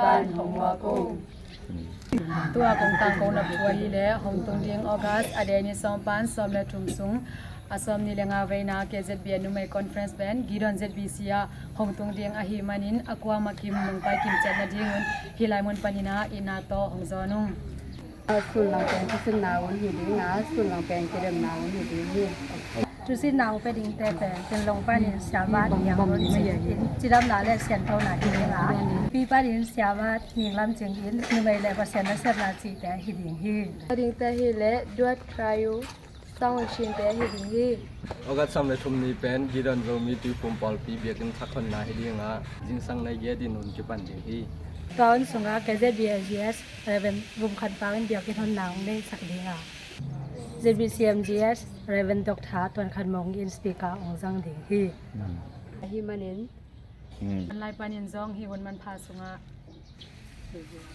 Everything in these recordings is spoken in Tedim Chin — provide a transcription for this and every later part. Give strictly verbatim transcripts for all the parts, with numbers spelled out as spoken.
Pan homework ung. Tua kong tangkona thu ahih leh hong tung ding August a deni sawm pan sawm le thum sung a sawmnih le nga veina K Z B A Numei Conference pen Gideon Z B C ah hong tung ding ahih manin a kuamah kim nungpai kimciat nadingun hih lai mun panin ah itna tawh hong zawn ung. Sun lang pen thusinna hun hi ding a, sun lang pen kidemna hun hi ding hi. Thusinna hong pia dingte pen Pinlong panin Sia Vat Niang Lun Cing In, cidamna le siantona hi ding a, Pi panin Sia Vat Ning Lam Cing In, numei le Pasian nasepna cihte hi ding hi. Dingte hi leh Duat Rayu, Sang Un Chin te hi ding hi. August sawm le thum ni pen Gideon Zomi Tuiphum Pawlpi biakinn sakhonna hi ding a, zingsang nai giat in hun kipan ding hi. Tua hun sungah K Z B A G S Reverend Vum Khan Pau in biakinn honna hong neisak ding a, Z B C M G S Reverend Doctor Tuan Khan Mung in speaker hong zang ding hi. Ahih manin, hmm, an lai panin zong hih hun manpha sungah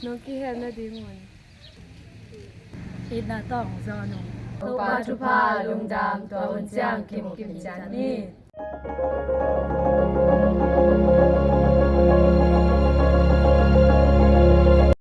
nong kihel nadingun itna tawh hong zawn ung. Topa thupha lungdam, tua hun ciang kimu kimciat ni.